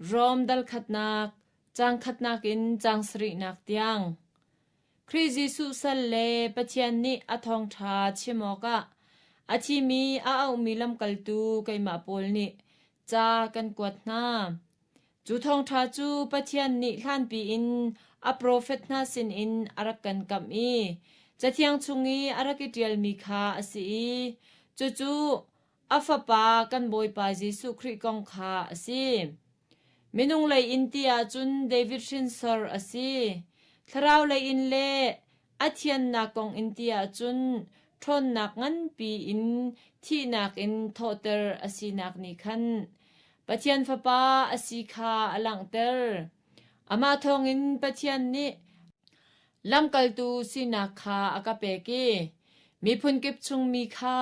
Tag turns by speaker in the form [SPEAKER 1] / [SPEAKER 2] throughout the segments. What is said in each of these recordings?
[SPEAKER 1] Rom dal khatnak, caang khatnak in caang sarihnak tiang. Khrih Jesuh sal le Pathian nih a thawngṭha chim awkah a thimi a auhmi lamkaltu keimah pawl nih ca kan kuat hna. Cu thawngṭha cu Pathian nih hlanpi in a profet hna sinin a rak kan kamh i Cathiang chung i a rak i ṭialmi kha a si i cucu a Fapa kan Bawipa Jesuh Khrih kong kha a si. Minung lei in ti ahcun David hrinsor a si. Thlarau lei in le a thiannak kong in ti ahcun ṭhawnnak nganpi in thihnak in thawhter a sinak nih khan Pathian Fapa a si kha a langhter. Amah thawngin Pathian nih Lamkaltu sinak kha a ka pek i miphun kip chungmi kha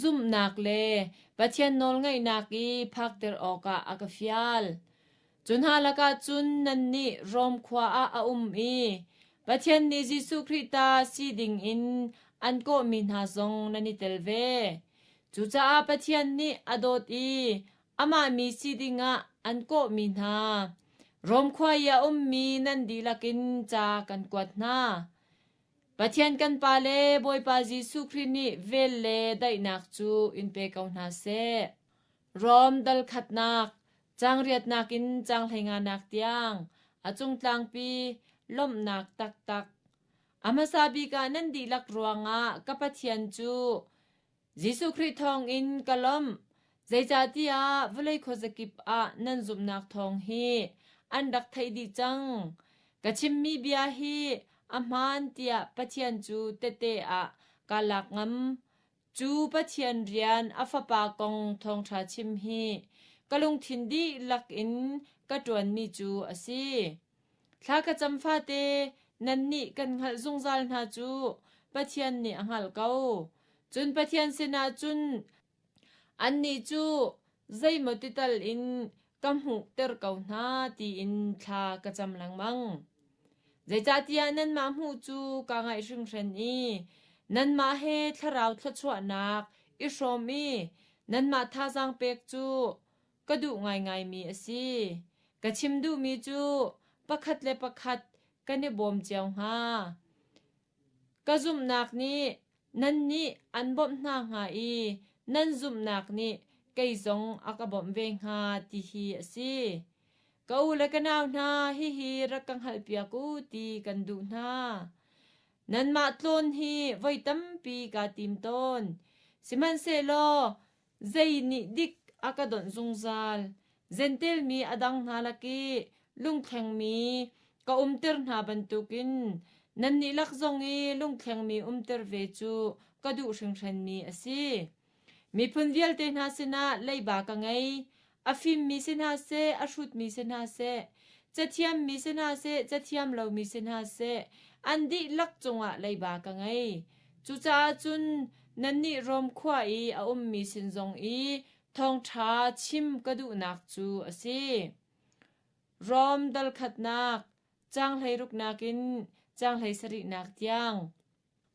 [SPEAKER 1] zumhnak le Pathian nawlngaihnak i phakter awkah a ka fial. Cu hna lakah cun nannih Rom khua ah a um i Pathian nih Jesuh Khrih ta si dingin an kawhmi hna zong nan i tel ve. Cucaah Pathian nih a dawt i amah mi si dingah an kawhmi hna Rom khua i a ummi nan dihlak in ca kan kuat hna. Pathian kan Pa le Bawipa Jesuh Khrih nih vel le daihnak cu in pe ko hna seh. Rom dal khatnak, caang riatnak in caang hleinganak tiang a cungtlangpi lawmhnak taktak. A hmasa bik ah nan dihlak ruangah ka Pathian cu Jesuh Khrih thawngin ka lawmh, zeicahtiah vawlei khuazakip ah nan zumhnak thawng hi an rak theih dih cang. Ka chimmi bia hi a hmaan tiah Pathian cu tehte ah kaa lak ngam. Cu Pathian rian a Fapa kong thawngṭha chim hi ka lungthin dihlak in ka ṭuanmi cu a si. Thla ka cam fate nannih kan hngalh zungzal hna cu Pathian nih a hngalh ko. Cun Pathian sinah cun annih cu zeimaw ti tal in ka hmuhter ko hna tiin thla ka cam lengmang. Zeicahtiah nanmah hmuh cu kaa ngaih hringhran i nanmah he thlarau thluachuahnak i hrawm i nanmah thazaang pek cu ka duh ngaingaimi a si. Ka chim duhmi cu pakhat le pakhat kan i bawm cio hnga. Ka zumhnak nih nannih an bawmh hna hnga i nan zumhnak nih kei zong a ka bawmh ve hnga ti hi a si. Ka u le ka nau hna, hihi rak ka hngalhpiak u ti kan duh hna. Nanmah tlawn hi voi tampi kaa tim tawn. Sihmanhsehlaw Zei nih dik a ka donh zungzal? Jentail mi a dang hna lak i lungthlengmi ka umter hna bantukin nannih lak zong i lungthlengmi umter ve cu ka duh hringhranmi a si. Miphun vialte hna sinah leiba ka ngei. A fimmi si hna seh, a hrutmi si hna seh, cathiammi si hna seh, cathiam lomi si hna seh, an dihlak cungah leiba ka ngei. Cucaah cun nannih Rom khua i a ummi sin zong i thawngṭha chim ka duhnak cu a si. Rom dal khatnak, caang hleiruknak in caang hleisarihnak tiang.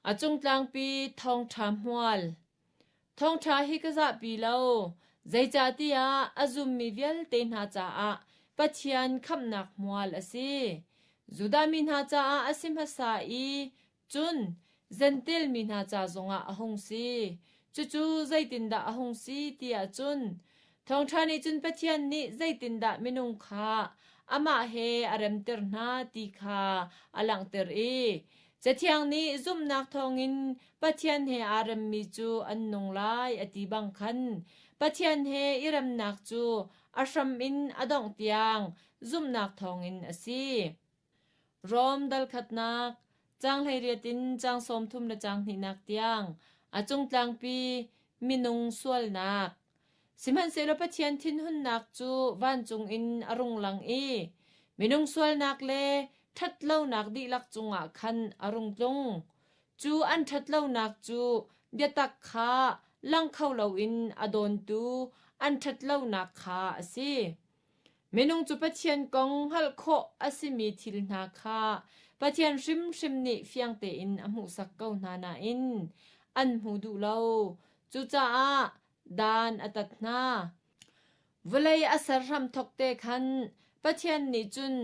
[SPEAKER 1] A cungtlangpi thawngṭha hmual. Thawngṭha hi ka zahpi lo, zeicahtiah a zummi vialte hna caah Pathian khamhnak hmual a si. Judah mi hna caah a si hmasa i cun Jentail mi hna ca zongah a hung si. Cucu zeitindah a hung si ti ahcun Thawngṭha nih cun Pathian nih zeitindah minung kha amah he a remter hna ti kha a langhter i Cathiang nih zumhnak thawngin Pathian he aa remmi cu an nung lai a ti bang khan Pathian he i remnak cu a hram in a dongh tiang zumhnak thawngin a si. Rom dal khatnak, caang 18 in caang 30 le caang hnihnak tiang a cungtlangpi minung sualnak. Sihmanhsehlaw Pathian thinhunnak cu vancung in a rung lang i minung sualnak le ṭhatlonak dihlak cungah khan a rung tlung. Cu an ṭhatlonak cu biatak kha lang kho loin a dawntu an ṭhatlonak kha a si. Minung cu Pathian kong hngalh khawh a simi thil hna kha Pathian hrimhrim nih fiang tein a hmuhsak ko hna nain an hmu duh lo. Cucaah dan a tat hna. Vawlei a ser hramthawk te khan Pathian nih cun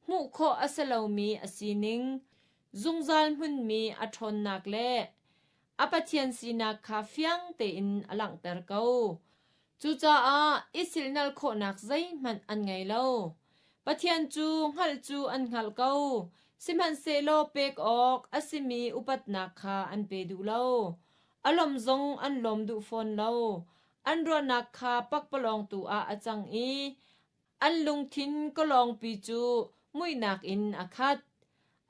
[SPEAKER 1] hmuh khawh a si lomi a sining, zungzal hmunmi a ṭhawnnak le a Pathian sinak kha fiang tein a langhter ko. Cucaah i silhnalh khawhnak zeihmanh an ngei lo. Pathian cu hngalh cu an hngalh ko, sihmanhsehlaw pek awk a simi upatnak kha an pe duh lo. A lawmh zong an lawm duh fawn lo. An ruahnak kha pakpalawng tu ah a cang i an lungthin kawlawngpi cu muihnak in a khat.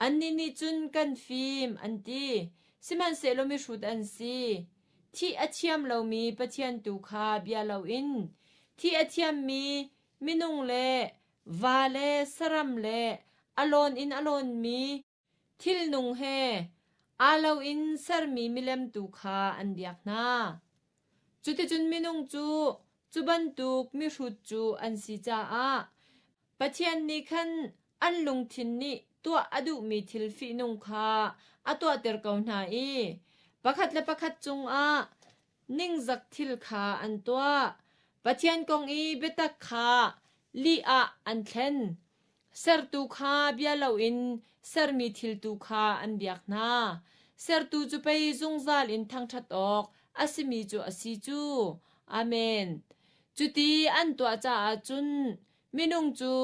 [SPEAKER 1] Annih nih cun kan fim, an ti, sihmanhsehlaw mihrut an si. Thih a thiam lomi Pathian tu kha bia loin thih a thiammi minung le va le saram le a lawn in a lawnmi thilnung he aa loin sermi milem tu kha an biak hna. Cuticun minung cu cu bantuk mihrut cu an si caah Pathian nih khan an lungthin nih tuah a duhmi thil fihnung kha a tuahter ko hna i pakhat le pakhat cungah ningzak thil kha an tuah. Pathian kong i biatak kha lih ah an thlen. Sertu kha bia loin sermi thil tu kha an biak hna. Sertu cu pei zungzal in thangṭhat awk a simi cu a si cu. Amen. Cuti an tuah caah cun minung cu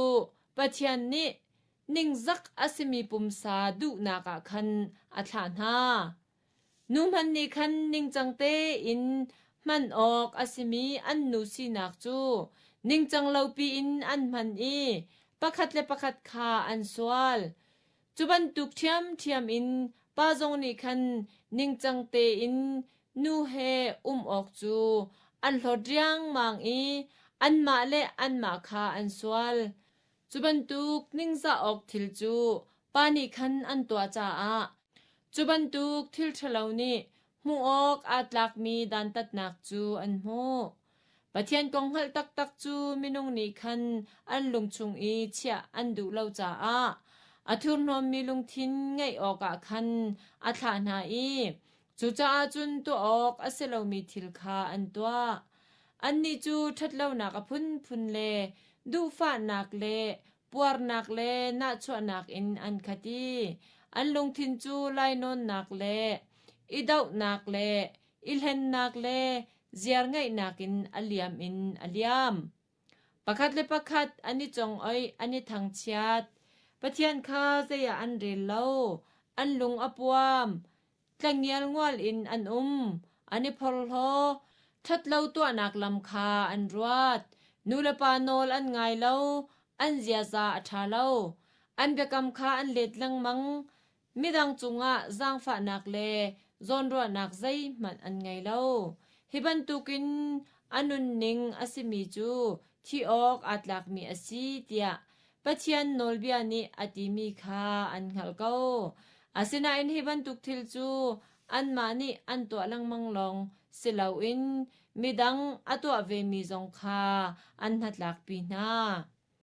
[SPEAKER 1] Pathian nih ningzak a simi pumsa duhnak ah khan a thlah hna. Nu hmanh nih khan ningcang tein hman awk a simi an nu sinak cu ningcang lopi in an hman i pakhat le pakhat kha an sual. Cu bantuk ṭhiamṭhiam in pa zong nih khan ningcang tein nu he um awk cu an hlawt riangmang i anmah le anmah kha an sual. Cu bantuk ningzah awk thil cu pa nih khan an tuah caah cu bantuk thil ṭhalo nih hmuh awk aa tlakmi dantatnak cu an hmuh. Pathian kong hngalh taktak cu minung nih khan an lung chung i chiah an duh lo caah a thurhnawmmi lungthin ngeih awkah khan a thlah hna i cucaah cun tuah awk a si lomi thil kha an tuah. Annih cu ṭhatlonak a phunphun le duhfahnak le puarnak le nahchuahnak in an khat i an lungthin cu lainawnnak le i dohnak le i hlennak le ziarngeihnak in a liam in a liam. Pakhat le pakhat an i congoih, an i thangchiat. Pathian kha zei ah an rel lo, an lung a puam, tlangialngual in an um, an i phorhlaw, ṭhatlo tuahnak lam kha an ruat. Nulepa nawl an ngai lo, an ziaza a ṭha lo. An biakam kha an let lengmang, Midang cungah zaangfahnak le zawnruahnak zeihmanh an ngei lo. Hi bantukin a nunning a simi cu thih awk aa tlakmi a si tiah Pathian nawlbia nih a timi kha an hngalh ko. Asinain hi bantuk thil cu anmah nih an tuah lengmang lawng si loin midang a tuah vemi zong kha an hnatlakpi hna.